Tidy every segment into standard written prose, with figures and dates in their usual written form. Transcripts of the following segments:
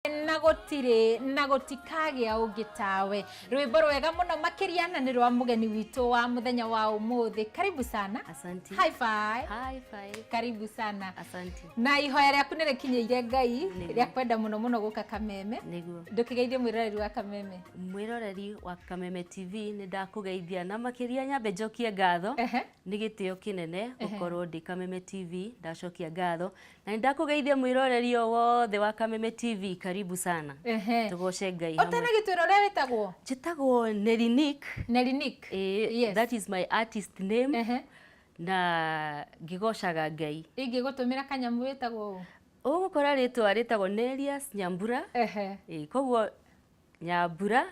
Na gũtirĩ na gũtikagĩa ũngĩ tawe. Rwĩmbo rwega mũno makĩria, na nĩ rwa mũgeni witũ wa mũthenya wa ũmũthĩ. Karibu sana. Asante. High five. High five. Karibu sana. Asante. Na ihoya rĩaku nĩ rĩkinyĩire Ngai Nĩguo. rĩa kwenda mũno mũno gũka Kameme. Nĩguo. Ndũkĩgeithie mwĩroreri wa Kameme. Mwĩroreri wa Kameme TV, nĩ ndakũgeithia na makĩria nyambe njokie ngatho. Nĩ gĩtĩo kĩnene gũkorwo ndĩ Kameme TV, ndacokia ngatho. Na nĩ ndakũgeithia mwĩroreri o wothe wa Kameme TV, karibu sana. Tũgoce Ngai hamwe. Ũtanagĩtwĩra ũrĩa wĩtagwo? Njĩtagwo Nerinik. Nerinik. That is my artist name. Na ngĩgocaga Ngai. Ingĩgũtũmĩra kanyamũ wĩtagwo ũ? Ũgũkora rĩtwa rĩtagwo Nelius Nyambura. Koguo Nyambura,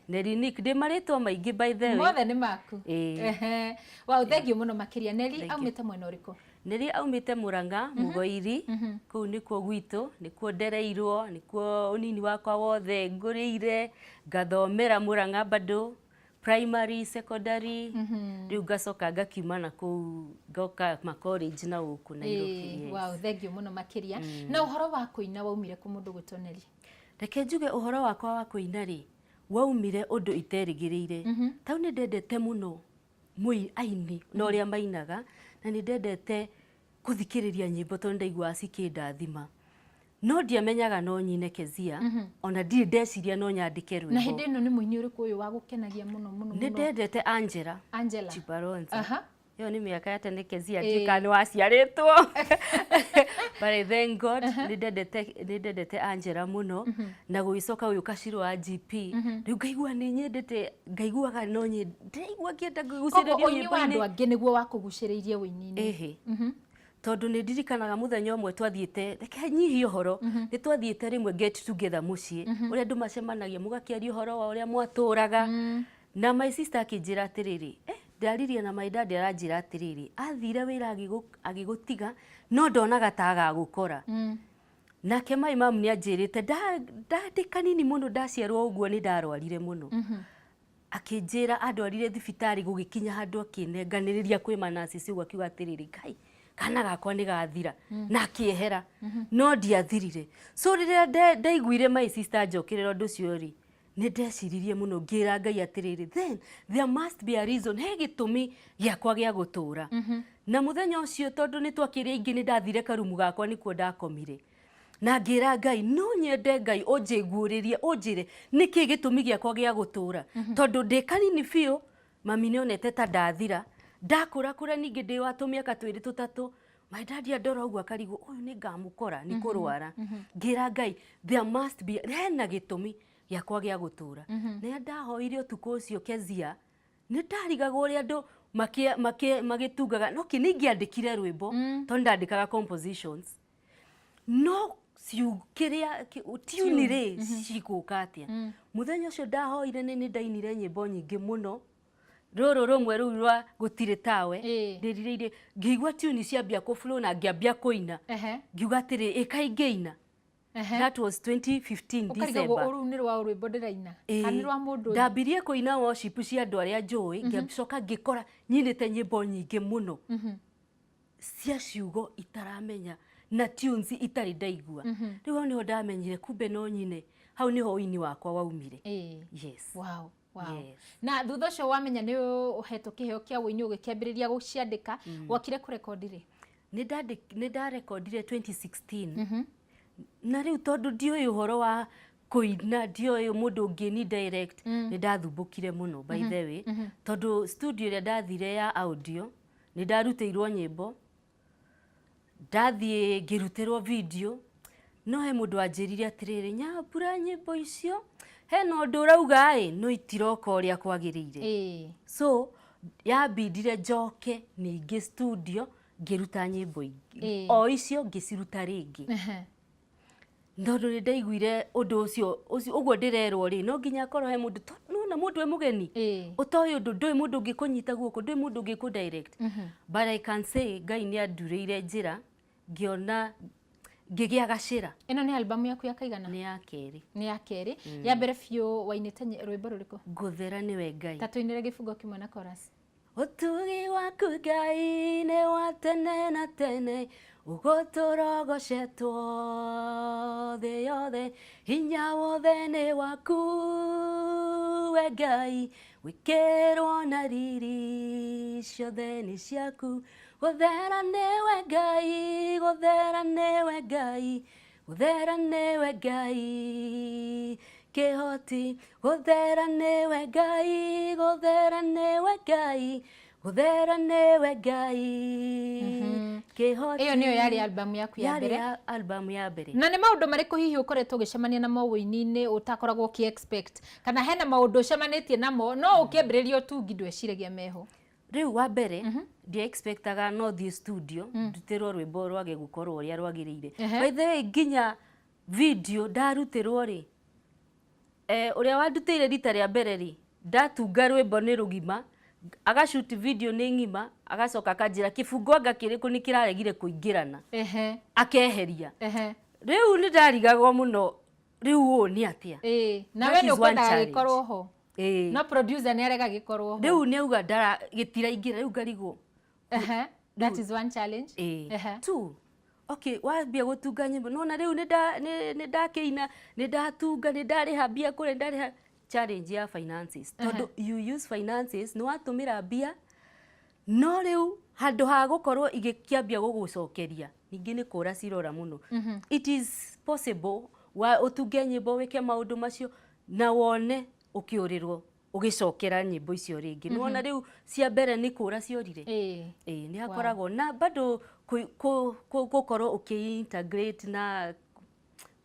Nerinik, ndĩ marĩtwa maingĩ, by the way. Mothe nĩ maku. Ĩĩ. Wow, thank you mũno makĩria. Neri Thank you. aumĩte mwena ũrĩkũ? Neri aumĩte Murang'a, Mugoiri, kũu nĩkuo gwitũ, nĩkuo ndereirwo, nĩkuo ũnini wakwa wothe ngũrĩire, ngathomera Murang'a bado, primary, secondary, rĩu ngacoka ngakiuma na kũu ngoka ma college na gũkũ Nairobi. Yes. Wow, thank you mũno makĩria. Na ũhoro wa kũina waumire kũ, mũndũ gwĩtwo Neri? Reke njuge ũhoro wakwa wa kũina rĩ, waumire ũndũ iterĩgĩrĩire. Tau nĩ ndendete mũno aini na ũrĩa mainaga, na nĩ ndendete gũthikĩrĩria nyĩmbo tondũ ndaiguaga cikĩndathima. No ndiamenyaga no nyine, Kezia, ona ndirĩ ndeciria no nyandĩke Na rwĩmbo. hĩndĩ ĩno nĩ mũini ũrĩkũ ũyũ wagũkenagia mũno mũno Nĩ mũno? ndendete Angela Angela Chibaronza. Ĩyo nĩ mĩaka ya tene, Kezia, ndiũĩ kana nĩ waciarĩtwo, but I thank God, nĩ ndendete Angela mũno, na gũgĩcoka gũgĩũka Shiro wa GP. Rĩu ngaigua nĩ nyendete, ngaiguaga no nyende, ndĩraigua ngĩenda Koguo kũgucĩrĩrio ũini wa andũ nyĩmbo-inĩ. Angĩ nĩguo wakũgucĩrĩirie ũini-inĩ? Ĩhĩ, tondũ nĩ ndirikanaga mũthenya ũmwe twathiĩte, reke nyihie ũhoro, nĩ twathiĩte rĩmwe get together mũciĩ, ũrĩa andũ macemanagia mũgakĩaria ũhoro wa ũrĩa mwatũraga, na my sister akĩnjĩra atĩrĩrĩ, ndaririe na my dad, aranjĩra atĩrĩrĩ, athire wĩra agĩgũtiga, no ndonaga ta agagũkora. Nake my mom nĩ anjĩrĩte ndĩ kanini mũno, ndaciarwo ũguo nĩ ndarwarire mũno. Akĩnjĩra andwarire thibitarĩ, gũgĩkinya handũ akĩnenganĩrĩria kwĩ manurses ũguo, akiuga atĩrĩrĩ, "Ngai, kana gakwa nĩ gathira," na akĩehera, no ndiathirire. So rĩrĩa ndaiguire my sister njokĩrĩra ũndũ ũcio rĩ, nĩ ndeciririe mũno, ngĩra Ngai atĩrĩrĩ, then there must be a reason, he gĩtũmi gĩakwa gĩa gũtũra. Na mũthenya ũcio, tondũ nĩ twakĩrĩ aingĩ, nĩ ndathire karumu gakwa, nĩkuo ndakomire, na ngĩra Ngai no nyende Ngai ũnjĩguũrĩrie, ũnjĩre nĩkĩ gĩtũmi gĩakwa gĩa gũtũra, tondũ ndĩ kanini biũ mami nĩonete ta ndathira. Ndakũrakũra ningĩ ndĩ wa tũmĩaka 2 3, my daddy andora ũguo akarigwo, ũyũ nĩ ngamũkora nĩ kũrwara. Ngĩra Ngai there must be, hena gĩtũmi gĩakwa gĩa gũtũra. Na ndahoire ũtukũ ũcio, Kezia, nĩ ndarigagwo ũrĩa andũ magĩtungaga, no kĩ nĩ ingĩandĩkire rwĩmbo, tondũ ndandĩkaga compositions, no kĩrĩa tune rĩ cigũka atĩa? Mũthenya ũcio ndahoire, nĩ ndainire nyĩmbo nyingĩ mũno, rũrũ rũmwe rũu rwa gũtirĩ tawe. Ndĩrirĩire, ngĩigua tune ciambia kũ flow na ngĩambia kũina. Ngiuga atĩrĩ, ĩka ingĩina. That was 2015 Ũkarigagwo December. ũrũu nĩ rwa rwĩmbo ndĩraina kana nĩ rwa mũndũ ũngĩ? Ndambirie kũina worship cia andũ arĩa njũĩ, ngĩcoka ngĩkora nyinĩte nyĩmbo nyingĩ mũno cia ciugo itaramenya na tunes itarĩ ndaigua. Rĩu hau nĩho ndamenyire kumbe no nyine, hau nĩho ũini wakwa waumire. Yes. Wow. Na thutha ũcio wamenya nĩ ũhetwo kĩheo kĩa ũini, ũgĩkĩambĩrĩria gũciandĩka, wokire kũrekondi rĩ? Nĩ ndarekondire 2016, na rĩu tondũ ndiũĩ ũhoro wa kũina, ndioĩ mũndũ ũngĩ ni direct, nĩ ndathumbũkire mũno, by the way, tondũ studio ĩrĩa ndathire ya audio, nĩ ndarutĩirwo nyĩmbo, ndathiĩ ngĩrutĩrwo video, no he mũndũ wanjĩrire atĩrĩrĩ, "Nyambura, nyĩmbo icio hena ũndũ ũrauga ĩ, no itiroka ũrĩa kwagĩrĩire." So yambindire njoke ningĩ studio, ngĩruta nyĩmbo ingĩ, o icio ngĩciruta rĩngĩ, tondũ nĩ ndaiguire ũndũ ũcio ũguo ndĩrerwo rĩ, no nginya akorwo he mũndũ, nona mũndũ e mũgeni, ũtoĩ ũndũ, ndũĩ mũndũ ũngĩkũnyita guoko, ndũĩ mũndũ ũngĩkũ direct. But I can say Ngai nĩ andurĩire njĩra, ngĩona ngĩgĩa gacĩra. Ĩno nĩ albamu yaku ya kaigana? Nĩ ya kerĩ. Nĩ ya kerĩ. Ya mbere biũ wainĩte rwĩmbo rũrĩkũ? Ngũthera nĩwe Ngai. Ta tũinĩre gĩbungo kĩmwe na chorus. Ũtugi waku Ngai nĩ wa tene na tene, ũgũtũrogocetwo thĩ yothe. Hinya wothe nĩ waku we Ngai, gwĩkĩrwo na riri ciothe nĩ ciaku. Gũthera nĩwe Ngai, gũthera nĩwe Ngai, gũthera nĩwe Ngai kĩhoti. Gũthera nĩwe Ngai, gũthera nĩwe Ngai, gũthera nĩwe Ngai kĩhoti. Ĩyo nĩyo yarĩ album yaku ya Yarĩ mbere? Ya album ya mbere. Na nĩ maũndũ marĩkũ hihi ũkoretwo ũgĩcemania namo ũini-inĩ ũtakoragwo ũkĩ expect, kana hena maũndũ ũcemanĩtie namo no ũkĩambĩrĩria ũtungi ndweciragia meho? Rĩu wa mbere ndia expectaga no thiĩ studio ndutĩrwo rwĩmbo rwage gũkorwo ũrĩa rwagĩrĩire. By the way, nginya video ndarutĩrwo rĩ, ũrĩa wandutĩire rita rĩa mbere rĩ, ndatunga rwĩmbo nĩ rũgima, agashoot video nĩ ng'ima, agacoka akanjĩra kĩbungo anga kĩrĩkũ nĩ kĩraregire kũingĩrana, akeheria. Rĩu nĩ ndarigagwo mũno, rĩu ũũ nĩ atĩa? Ĩĩ, na That we nĩ is one ũkwendaga challenge. gĩkorwo ho, no producer nĩ arega gĩkorwo ho. Rĩu nĩ auga ndara gĩtiraingĩra, rĩu ngarigwo. That is one challenge. Ĩĩ. Two, okay, wambia gũtunga nyĩmbo nona rĩu nĩ ndakĩina, nĩ ndatunga, nĩ ndarĩha mbia kũrĩa, nĩ ndarĩha, challenge ya finances, tondũ you use finances, nĩ watũmĩra mbia, no rĩu handũ ha gũkorwo igĩkĩambia gũgũcokeria, ningĩ nĩ kũra cirora mũno. It is possible wa ũtunge nyĩmbo, wĩke maũndũ macio na wone ũkĩũrĩrwo ũgĩcokera nyĩmbo icio rĩngĩ. Nĩwona rĩu cia mbere nĩ kũra ciorire. Ĩĩ, nĩ hakoragwo na bado gũkorwo ũkĩ integrate na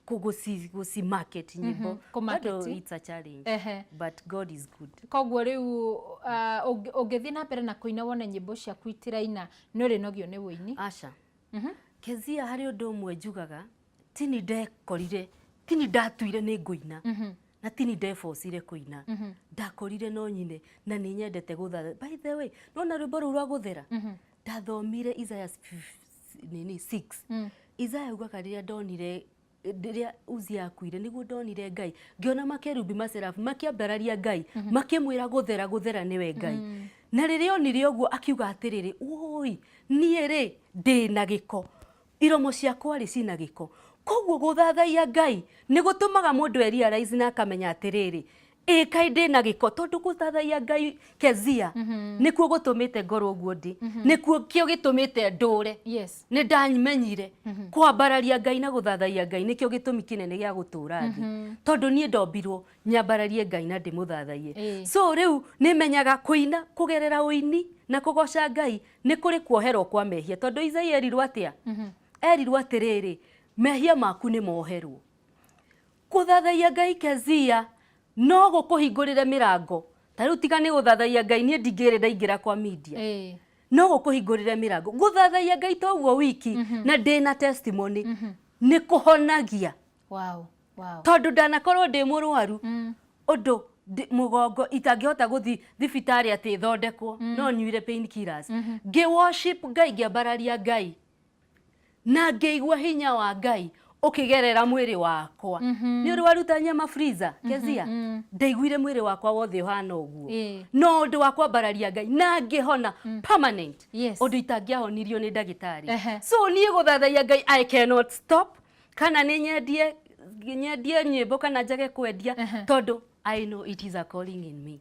gũci market nyĩmbo. Kũ-market. Bado it's a challenge, but God is good. Koguo rĩu ũngĩthiĩ na mbere na kũina wone nyĩmbo ciaku itiraina, nĩ ũrĩnogio nĩ wũini? Aca. Kezia, harĩ ũndũ ũmwe njugaga, tini ndekorire, tini ndatuire nĩ ngũina, na tini ndebocire kũina, ndakorire no nyine, na nĩ nyendete gũthatha. By the way, nona rwĩmbo rũu rwa gũthera, ndathomire Isaiah nini 6. Isaiah augaga rĩrĩa ndonire, rĩrĩa Uzia akuire, nĩguo ndonire Ngai, ngĩona makerubi, maserafu makĩambararia Ngai, makĩmwĩra gũthera, gũthera nĩwe Ngai. Na rĩrĩa onire ũguo akiuga atĩrĩrĩ, "Ũi, niĩ rĩ ndĩ na gĩko, iromo ciakwa rĩ cina gĩko." Koguo gũthathaiya Ngai nĩ gũtũmaga mũndũ e realize na akamenya atĩrĩrĩ, ĩ kaĩ ndĩ na gĩko, tondũ gũthathaiya Ngai, Kezia, nĩkuo gũtũmĩte ngorwo ũguo ndĩ, nĩkuo kĩo gĩtũmĩte ndũre. Nĩ ndamenyire kwambararia Ngai na gũthathaiya Ngai nĩkĩo gĩtũmi kĩnene gĩa gũtũra thĩ, tondũ niĩ ndombirwo nyambararie Ngai na ndĩmũthathaiye. So rĩu nĩ menyaga kũina kũgerera ũini na kũgoca Ngai nĩ kũrĩ kuoherwo kwa mehia, tondũ Isaia erirwo atĩa? Erirwo atĩrĩrĩ, mehia maku nĩ moherwo. Gũthathaiya Ngai, Kezia, no gũkũhingũrĩre mĩrango. Ta rĩu tiga nĩ gũthathaiya Ngai, niĩ ndingĩrĩ ndaingĩra kwa media. No gũkũhingũrĩre mĩrango gũthathaiya Ngai to ũguo wiki. Na ndĩna testimony nĩ kũhonagia, tondũ ndanakorwo ndĩ mũrwaru ũndũ mũgongo itangĩhota gũthi thibitarĩ atĩ thondekwo, no nyuire pain killers. Ngĩ worship Ngai, ngĩambararia Ngai na ngĩigua hinya wa Ngai ũkĩgerera mwĩrĩ wakwa. Nĩ ũrĩ waruta nyama freezer, Kezia? Ndaiguire mwĩrĩ wakwa wothe ũhana ũguo. No ũndũ wa kwambararia Ngai na ngĩhona permanent, ũndũ itangĩahonirio nĩ ndagĩtarĩ. So niĩ gũthathaiya Ngai, I cannot stop, kana nĩ nyendie nyendie nyĩmbo kana njage kwendia, tondũ I know it is a calling in me,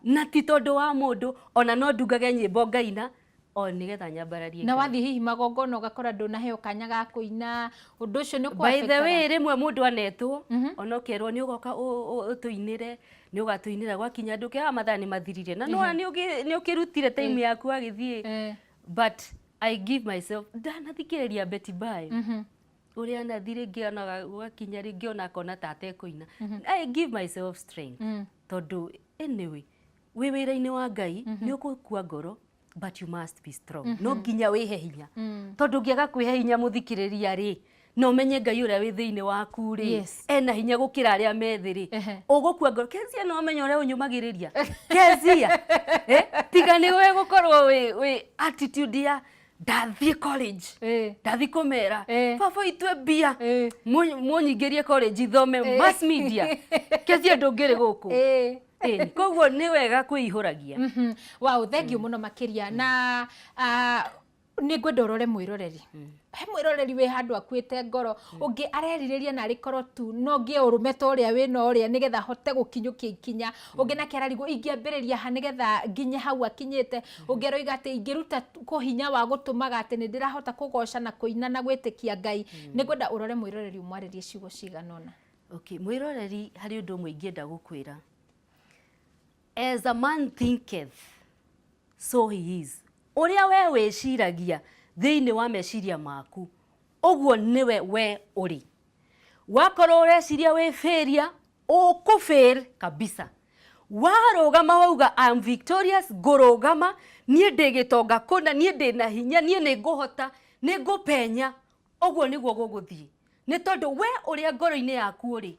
na ti tondũ wa mũndũ. Ona no ndungage nyĩmbo ngaina o nĩgetha nyambararie Na Ngai. Wathiĩ hihi magongona ũgakora ndũnaheo kanya ga kũina, ũndũ ũcio nĩ By the way, rĩmwe mũndũ anetwo ona ũkerwo nĩ ũgoka ũtũinĩre, nĩ ũgatũinĩra, gwakinya ndũke mathaa nĩ mathirire na nĩwona nĩ ũkĩrutire time yaku agĩthiĩ. But I give myself, ndanathikĩrĩria Betty Bayo ũrĩa anathi rĩngĩ, ona gwakinya rĩngĩ ona akona ta atekũina. I give myself strength, tondũ anyway wĩ wĩra-inĩ wa Ngai nĩ ũgũkua ngoro, but you must be strong. No nginya wĩhe hinya, tondũ ũngĩaga kwĩhe hinya, mũthikĩrĩria rĩ, na ũmenye Ngai ũrĩa wĩ thĩinĩ waku rĩ, ena hinya gũkĩra arĩa methĩ rĩ, ũgũkua ngoro. Kezia, no ũmenye ũrĩa ũnyũmagĩrĩria, Kezia, tiga nĩ we gũkorwo wĩ attitude ya ndathiĩ college, ndathiĩ kũmera, "Baba itue mbia mũnyingĩrie college thome mass media," Kezia, ndũngĩrĩ gũkũ. Ĩni, koguo nĩ wega kwĩihũragia. Wow, thank you mũno makĩria. Na nĩ ngwenda ũrore mwĩroreri, he mwĩroreri wĩ handũ akuĩte ngoro, ũngĩ arerirĩria na arĩ tu no ngĩe ũrũme ta ũrĩa wĩna ũrĩa nĩgetha hote gũkinyũkia ikinya, ũngĩ nake ararigwo ingĩambĩrĩria ha nĩgetha nginye hau akinyĩte, ũngĩ aroiga atĩ ingĩruta kũ hinya wa gũtũmaga atĩ nĩ ndĩrahota kũgoca na kũina na gwĩtĩkia Ngai. Nĩ ngwenda ũrore mwĩroreri, ũmwarĩrie ciugo cigana ũna. Okay, mwĩroreri, harĩ ũndũ ũmwe ingĩenda gũkwĩra. As a man thinketh, so he is. Ũrĩa we wĩciragia thĩinĩ wa meciria maku, ũguo nĩwe we ũrĩ. Wakorwo ũreciria wĩ failure, ũkũfail kabisa. Warũgama wauga, "I am victorious," ngũrũgama, niĩ ndĩ gĩtonga kũna, niĩ ndĩ na hinya, niĩ nĩ ngũhota, nĩ ngũpenya, ũguo nĩguo gũgũthiĩ. Nĩ tondũ we ũrĩa ngoro-inĩ yaku ũrĩ,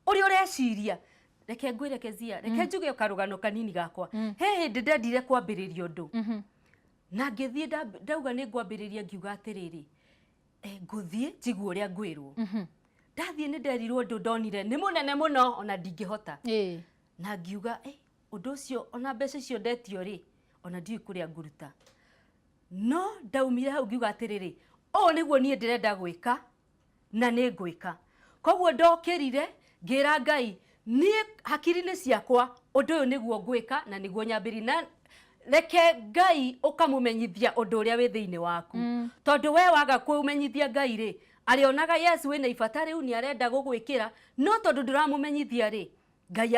ũrĩa ũreciria. Reke ngwĩre Kezia, reke njuge karũgano kanini gakwa. He hĩndĩ ndendire kwambĩrĩria ũndũ na ngĩthiĩ ndauga nĩ ngwambĩrĩria, ngiuga atĩrĩrĩ, ngũthiĩ njigue ũrĩa ngwĩrwo. Ndathiĩ nĩ nderirwo ũndũ ndonire nĩ mũnene mũno ona ndingĩhota, na ngiuga, ũndũ ũcio ona mbeca icio ndetio rĩ, ona ndiũĩ kũrĩa ngũruta. No ndaumire hau ngiuga atĩrĩrĩ, ũũ nĩguo niĩ ndĩrenda gwĩka na nĩ ngwĩka. Koguo ndokĩrire ngĩra Ngai, niĩ hakiri-inĩ ciakwa ũndũ ũyũ nĩguo ngwĩka na nĩguo nyambĩrĩrie. Na reke Ngai ũkamũmenyithia ũndũ ũrĩa wĩ thĩinĩ waku, tondũ we waga kũmenyithia Ngai rĩ, arĩonaga yes wĩna ibata rĩu nĩ arenda gũgwĩkĩra, no tondũ ndũramũmenyithia rĩ, Ngai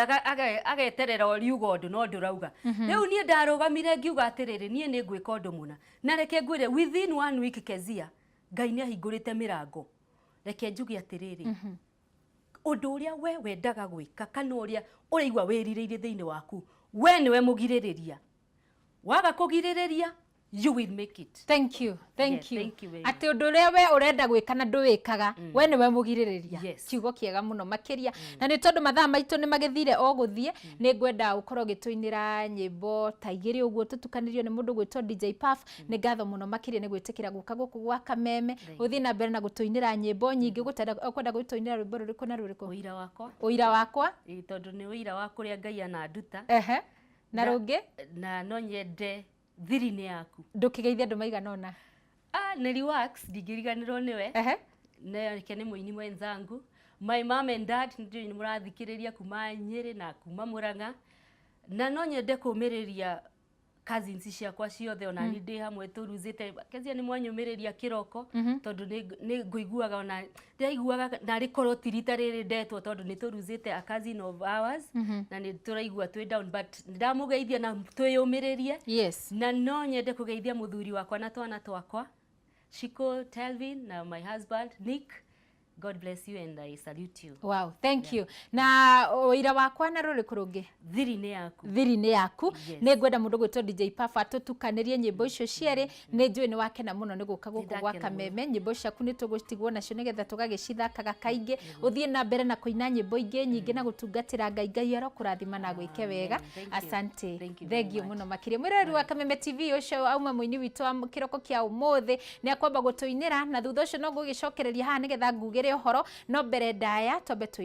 ageterera ũriuga ũndũ no ndũrauga. Rĩu niĩ ndarũgamire ngiuga atĩrĩrĩ, niĩ nĩ ngwĩka ũndũ mũna. Na reke ngwĩre, within one week, Kezia, Ngai nĩ ahingũrĩte mĩrango. Reke njuge atĩrĩrĩ, ũndũ ũrĩa we wendaga gwĩka kana ũrĩa ũraigua wĩrirĩirie thĩinĩ waku, we nĩwe mũgirĩrĩria. Waga kũgirĩrĩria, you will make it. Thank you, thank you. Thank you very much. Atĩ ũndũ ũrĩa we ũrenda gwĩka na ndũwĩkaga, we nĩwe mũgirĩrĩria. Kiugo kĩega mũno makĩria. Na nĩ tondũ mathaa maitũ nĩ magĩthire o gũthiĩ, nĩ ngwenda ũkorwo ũgĩtũinĩra nyĩmbo ta igĩrĩ ũguo tũtukanĩrio nĩ mũndũ gwĩtwo DJ Puff. Nĩ ngatho mũno makĩria nĩ gwĩtĩkĩra gũka gũkũ gwa Kameme. Ũthiĩ na mbere na gũtũinĩra nyĩmbo nyingĩ. Ũkwenda gũtũinĩra rwĩmbo rũrĩkũ na rũrĩkũ? Ũira wakwa. Ũira wakwa. Ĩĩ, tondũ nĩ ũira wa kũrĩa Ngai ananduta. Ehe, na rũngĩ? Na no nyende thiri-inĩ yaku. Ndũkĩgeithie andũ maigana ũna. Ah, Nelly Wax, ndingĩriganĩrwo nĩwe. Nake nĩ mũini mwenzangu. My mom and dad, nĩ mũrathikĩrĩria kuma Nyĩrĩ na kuma Mũrang'a. Na no nyende kũmĩrĩria cousins ciakwa ciothe, ona ni ndĩ hamwe tũruzĩte. Kezia, nĩ mwanyũmĩrĩria kĩroko, tondũ nĩ ngũiguaga ona ndĩraiguaga narĩ korwo ti rita rĩrĩ ndetwo, tondũ nĩ tũruzĩte a cousin of ours na nĩ tũraigua twĩ down, but ndamũgeithia na twĩyũmĩrĩrie. Na no nyende kũgeithia mũthuri wakwa na twana twakwa, Shiko Telvin na my husband Nick. God bless you and I salute you. Wow, thank you. Na ũira wakwa na rũrĩkũ rũngĩ? Thiri-inĩ yaku. Thiri-inĩ yaku. Yes. Nĩ ngwenda mũndũ gwĩtwo DJ Puff atũtukanĩrie nyĩmbo icio cierĩ. Nĩ njũĩ nĩ wakena mũno nĩ gũka gũkũ gwa Nĩndakena mũno. Kameme. Nyĩmbo ciaku nĩ tũgũcitigwo nacio nĩgetha tũgagĩcithakaga kaingĩ. Ũthiĩ na mbere na kũina nyĩmbo ingĩ nyingĩ na gũtungatĩra Ngai. Ngai arokũrathima na gwĩke wega. Thank you. Asante. Thank you very Thank you much. mũno makĩria. Mwĩroreri wa Kameme TV, ũcio auma mũini witũ wa kĩroko kĩa ũmũthĩ. Nĩ akwamba gũtũinĩra na thutha ũcio no ngũgĩcokereria haha nĩgetha ngugĩre ũhoro, no mbere ndaya twambe tũine.